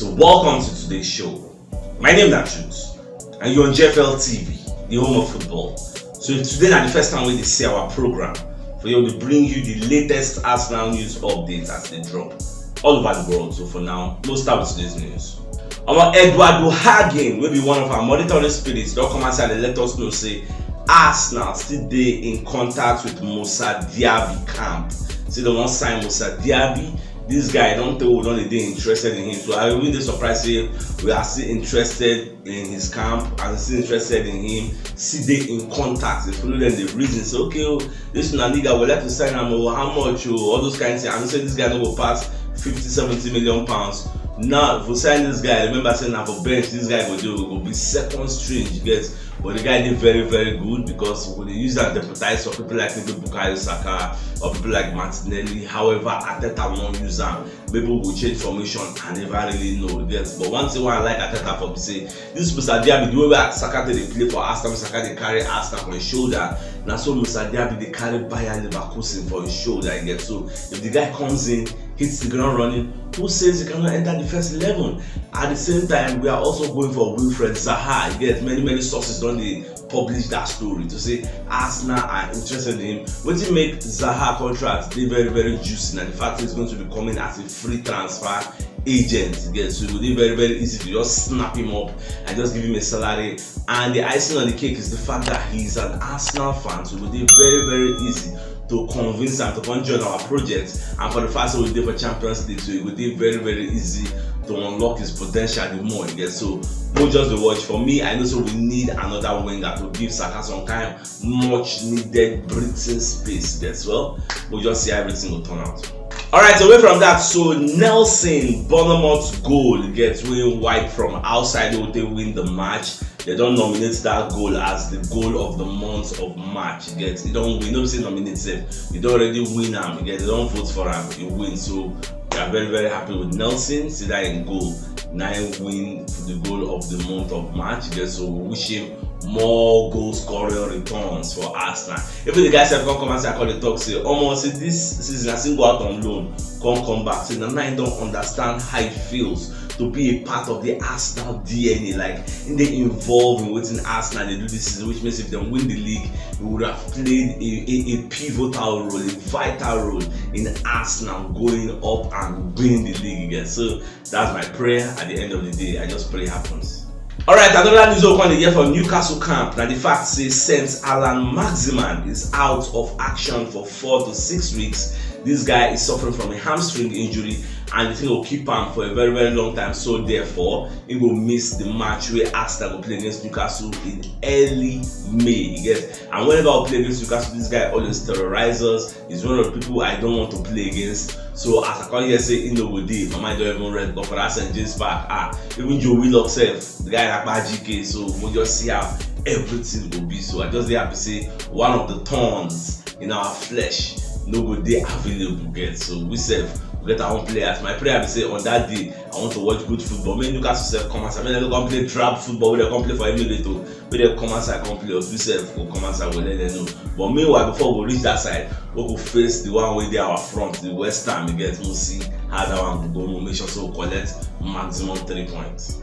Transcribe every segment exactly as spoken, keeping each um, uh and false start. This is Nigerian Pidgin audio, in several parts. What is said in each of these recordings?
So welcome to today's show. My name is Truth, and you're on G F L T V, the home of football. So if today na the first time wey you see our program, for here we bring you the latest Arsenal news updates as they drop all over the world. So for now, we'll start with today's news. Omo, Eduardo Hagen, wey be one of our monitoring spirits, don come outside to let us know say Arsenal still dey in contact with Musa Diaby camp. Say they wan sign Musa Diaby. This guy, don tell we don dey interested in him. So I really dey surprised say we are still interested in his camp and still interested in him. Still dey in contact. They follow them, the reason. So okay, oh, this na nigga we like to sign am. Oh, how much? Oh, all those kinds of things. I know say this guy no go pass fifty, seventy million pounds. Now, if we sign this guy, remember say na for bench this guy go do, go be second string, you get. But the guy dey very, very good because we dey use am deputize for people like maybe Bukayo Saka or people like Martinelli. However, Arteta wan use am. Maybe we go change formation, I never really know. Yes, but one thing wey I like Arteta for be say this Musa Diaby, the way wey Saka take dey play for Arsenal, Saka dey carry Arsenal for his shoulder. Na so Musa Diaby dey carry Bayer Leverkusen for his shoulder. You get. So if the guy comes in, hits the ground running, who says he cannot enter the first eleven? At the same time, we are also going for Wilfred Zaha. You get. Many, many sources don dey publish that story to say Arsenal are interested in him. Wetin make Zaha contract dey very, very juicy na the fact is going to be coming as a free transfer agent. You get. So it go dey very, very easy to just snap him up and just give him a salary. And the icing on the cake is the fact that he is an Arsenal fan, so it go dey very, very easy to convince am to come join our project. And for the fact say we dey for Champions League, so it go dey very, very easy to unlock his potential the more. You get. So we just dey watch. For me, I know say we need another winger to give Saka some kind much needed breathing space. Yes, well, we'll just see how everything will turn out. All right, away from that, so Nelson Bournemouth's goal gets win wide from outside, wey they win the match. They don nominate that goal as the goal of the month of March. You get. You don win, no be say nominate sef. You don already win am. You get. They don vote for am. You win. So we are very, very happy with Nelson. See that in goal. Nine win for the goal of the month of March. You get. So we wish him more goal scoring returns for Arsenal. Even the guy sef come come outside come dey talk say, omo, say this season as him go out on loan, come come back. Say na now him don understand how it feels to be a part of the Arsenal D N A. Like, him dey involved in wetin Arsenal dey do this season, which means if dem win the league, he would have played a, a, a pivotal role, a vital role in Arsenal going up and winning the league again. So that's my prayer at the end of the day. I just pray it happens. All right, another news we come dey hear from Newcastle camp na the fact say Saint Allan-Maximin is out of action for four to six weeks. This guy is suffering from a hamstring injury, and the thing will keep am for a very, very long time. So therefore, he go miss the match wey Arsenal go play against Newcastle in early May. You get. And whenever we play against Newcastle, this guy always terrorizes us. He's one of the people I don't want to play against. So as I come here say he no go dey, my mind don even red. But for that Saint James Park, ah, even Joe Willock sef, the guy like G K. So we'll just see how everything will be. So I just dey happy say one of the thorns in our flesh no go dey available again. So we sef, we get our own players. My prayer be say on that day, I want to watch good football. Make Newcastle sef come outside. Make dem no come play drab football wey dem come play for Emirates o. Make dem come outside come play. We sef go come outside, we let them know. But meanwhile, before we reach that side, we go face the one wey dey our front, the West Ham. You get. We see how that one go go. We make sure say we collect maximum three points.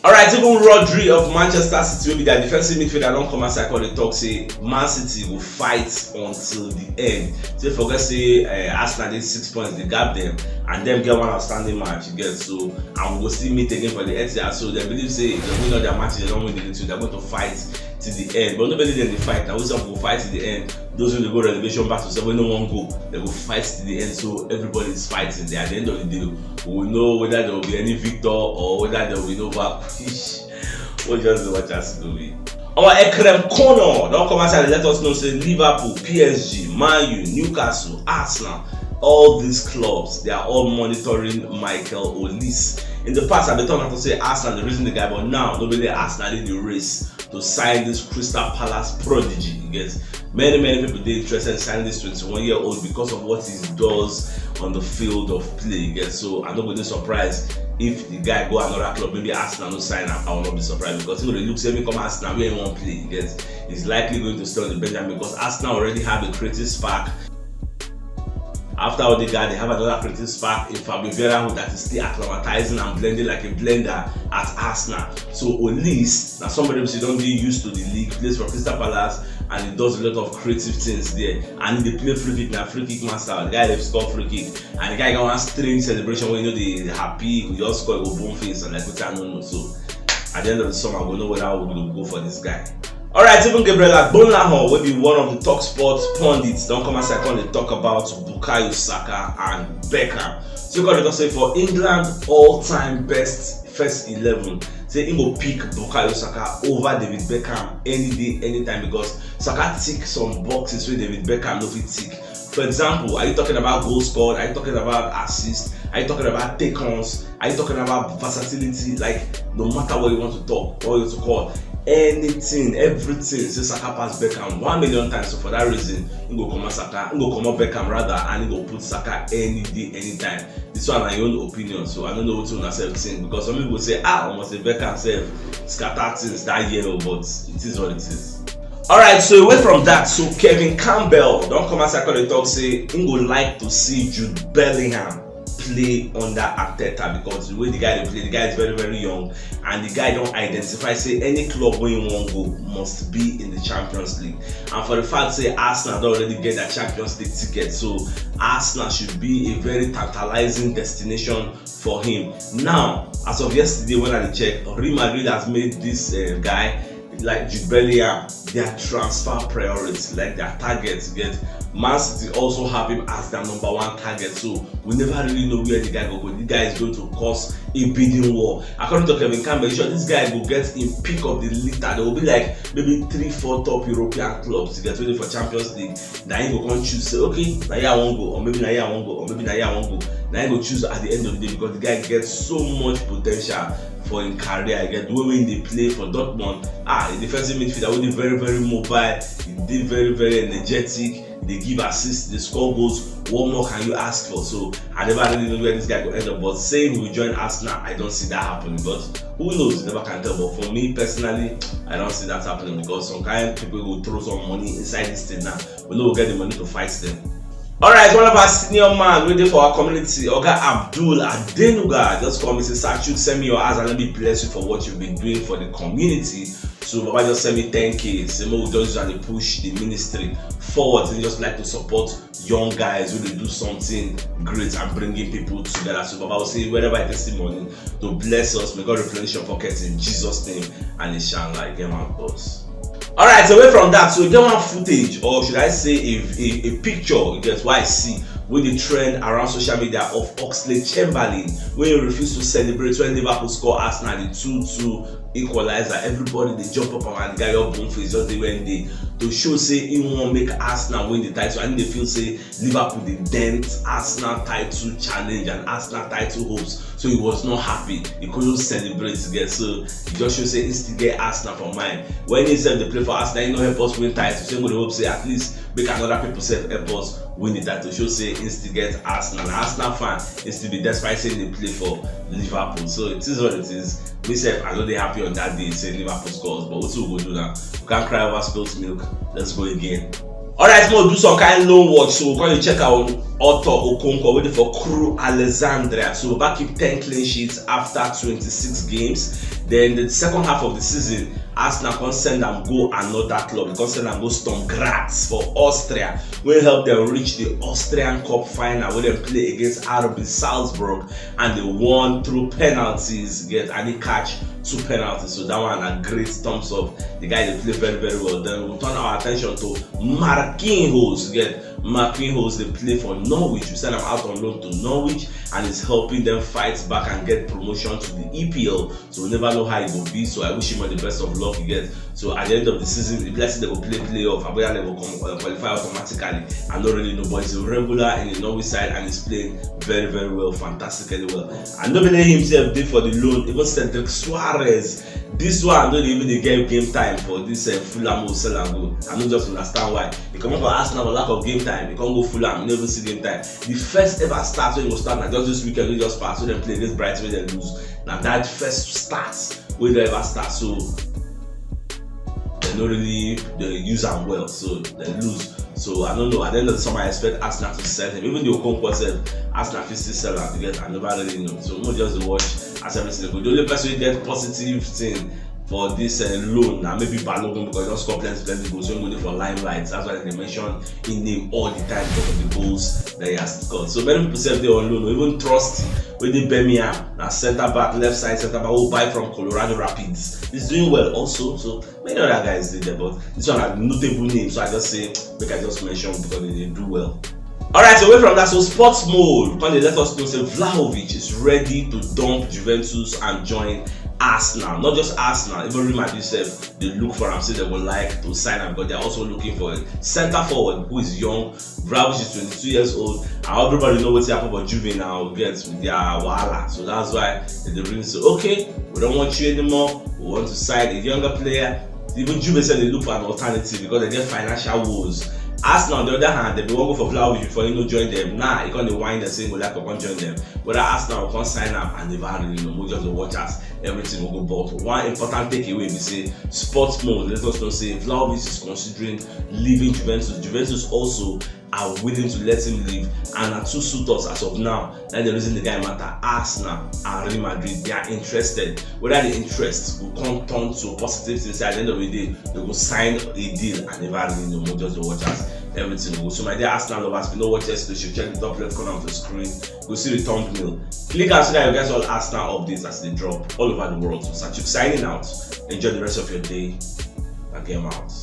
All right, even Rodri of Manchester City, wey be their defensive midfielder, don come outside come dey talk say Man City go fight until the end. Say forget say uh, Arsenal dey six points, the gap them, and them get one outstanding match. You get. So and we go still meet again for the Etihad. So they believe say if they win all their matches, they don't win the league, so they're going to fight till the end. But nobody dem dey fight. Now we sef go fight till the end. Those wey dey go relegation battle, say wey no wan go, they go fight till the end. So everybody is fighting. They, at the end of the day, we will know whether there will be any victor or whether there will be no vanquish. We just dey watch as e go be. Our Ekrem Kono don come outside and let us know say Liverpool, P S G, Man U, Newcastle, Arsenal, all these clubs, they are all monitoring Michael Olise. In the past, I been talking to say Arsenal, the reason the guy, but now nobody Arsenal in the race to sign this Crystal Palace prodigy. You get. Many, many people dey interested in signing this twenty-one year old because of what he does on the field of play. You get. So I no go dey surprised if the guy go another club, maybe Arsenal no sign am. I will not be surprised because he go dey look say make come Arsenal where he wan play. You get. He's likely going to stay on the bench because Arsenal already have a creative spark. After Odegaard, they have another creative spark in Fabio Vieira, who that is still acclimatizing and blending like a blender at Arsenal. So Olise, now somebody who don't get used to the league, plays for Crystal Palace, and he does a lot of creative things there. And he dey play free kick, na free kick master. The guy dey score free kick, and the guy got one strange celebration when you know they happy, we just score a bone face and like which I don't know. So at the end of the summer, we'll know whether we will go for this guy. Alright, even Gabriel Agbonlahon, will be one of the top sports pundits, don't come as I come to talk about Bukayo Saka and Beckham. So you got to say for England all-time best first eleven, say he go pick Bukayo Saka over David Beckham any day, anytime, because Saka tick some boxes where David Beckham no fit tick. For example, are you talking about goal scored? Are you talking about assists? Are you talking about take-ons? Are you talking about versatility? Like, no matter what you want to talk, what you want to call, anything, everything, say Saka pass Beckham one million times. So for that reason, he go come out Saka, he go come out Beckham rather, and he go put Saka any day, anytime. This one na your own opinion, so I don't know what you wanna say thing, because some people say, ah, almost a Beckham self scatter things that year, but it is what it is. Alright, so away from that, so Kevin Campbell don't come as I call the talk say he go like to see Jude Bellingham play under Arteta, because the way the guy dey play, the guy is very, very young, and the guy don't identify say any club where he won't go must be in the Champions League. And for the fact say Arsenal don't already get that Champions League ticket, so Arsenal should be a very tantalizing destination for him. Now, as of yesterday when I checked, Real Madrid has made this uh, guy like Jude Bellingham their transfer priority, like their target. Get Man City also have him as their number one target. So we never really know where the guy go go. The guy is going to cause a bidding war. According to Kevin Campbell, sure this guy will get in pick of the litter. There will be like maybe three, four top European clubs to get ready for Champions League. Now he go come choose say, okay, now here I won't go, or maybe now here I won't go, or maybe now here I won't go. Now he go choose at the end of the day, because the guy gets so much potential for him career. I get the way when they play for Dortmund. Ah, the defensive midfielder will be very, very mobile. He did very, very energetic. They give assists, they score goals. What more can you ask for? So I never really know where this guy will end up. But saying he will join Arsenal, I don't see that happening. But who knows? You never can tell. But for me personally, I don't see that happening, because some kind of people will throw some money inside this thing now. We know we'll get the money to fight them. Alright, one of our senior man waiting for our community, Oga Abdul Adenuga, just come and say, Sachuk, send me your ads and let me bless you for what you've been doing for the community. So Baba just send me ten K. Say more we just use and push the ministry forward. We just like to support young guys who they do something great and bringing people together. So Baba will say wherever I get the money to bless us, may God replenish your pockets in Jesus' name, and it shine like him and us. Alright, so away from that, so get one footage, or should I say a, a, a picture, you get what I see, with the trend around social media of Oxlade-Chamberlain, when he refused to celebrate when Liverpool score Arsenal the two two equalizer. Everybody they jump up and the guy up bone face just they went there to show say he won't make Arsenal win the title, and they feel say Liverpool they dent Arsenal title challenge and Arsenal title hopes. So he was not happy. He couldn't celebrate again. So he just show say he still get Arsenal for mind. When he said they play for Arsenal, he no help us win title. So he go dey hope say at least make another people self help us win the title. Show say he still get Arsenal. Na Arsenal fan, he still be, despite saying they play for Liverpool. So it is what it is. Me self, I know they happy on that day, say Liverpool scores, but what we go do now? We can't cry over spilt milk. Let's go again. Alright, we'll do some kind of loan watch. So we're going to check out Otto Okonkwo waiting for Crew Alexandria. So Baba keep ten clean sheets after twenty-six games. Then the second half of the season, Arsenal can send them go another club. They can send them go Sturm Graz for Austria. We help them reach the Austrian Cup final where they play against R B Salzburg, and they won through penalties. Get any catch two penalties. So that one a great thumbs up. The guy they play very, very well. Then we'll turn our attention to Marquinhos. Get Marquinhos, they play for Norwich. We send him out on loan to Norwich, and it's helping them fight back and get promotion to the E P L. So we never know how it will be. So I wish him all the best of luck. You get, so at the end of the season, if let's say they will play playoff, Aboya they will come, uh, qualify automatically. I don't really know, but he's a regular in the Norwich side, and he's playing very, very well, fantastically well. And nobody himself did for the loan. Even Cedric Soares, this one don't even dey get game time for this uh, Fulham Selago. I don't just understand why. He come up for Arsenal for lack of game time. He can't go Fulham. He never see game time. The first ever start when he was starting, just this weekend we just passed, so they play against Brighton when they lose. Now that first start, we never start. So they don't really they use them well. So they lose. So I don't know. At the end of the summer, I expect Arsenal to sell him. Even the Okonkwo sef, Arsenal fit still sell am. You get, I never really know. So we just dey watch as everything go. The only person wey get positive thing for this uh, loan na maybe Balogun, because he don score plenty plenty goals wey go dey for limelight. That's why they mention him name all the time because of the goals that he has scored. So many people sef dey on loan, even Trust wey dey Birmingham, na centre back, left side centre back, who buy from Colorado Rapids. He's doing well also. So many other guys dey there, but this one na notable name, so I just say make I just mention because they dey do well. Alright, away from that, so Sports Mode come dey let us know say Vlahovic is ready to dump Juventus and join Arsenal. Not just Arsenal, even Real Madrid sef dey look for am, say they would like to sign am, but they're also looking for a centre forward who is young. Vlahovic is twenty-two years old, and everybody know wetin happen for Juve now, get with their wahala. So that's why they dey really say, okay, we don't want you anymore. We want to sign a younger player. Even Juve sef dey look for an alternative because they get financial woes. Arsenal, on the other hand, they bin wan go for Vlahovic before he no join them. Now he come dey whine dem say he go like to come join them. Whether Arsenal go come sign am, I never really know. We just dey watch as everything will go. But one important takeaway be say Sports Mode let us know say Vlahovic is considering leaving Juventus. Juventus also are willing to let him leave, and na two suitors as of now na the reason the guy matter. Arsenal and Real Madrid, they are interested. Whether the interest go come turn to positive thing, say at the end of the day they go sign a deal, I never really know. We just dey watch as everything go. So my dear Arsenal lovers, if you no watch yesterday, you should check the top left corner of the screen. Go see the thumbnail. Click am so that you get all Arsenal updates as they drop all over the world. So Sachuk signing out. Enjoy the rest of your day. I game out.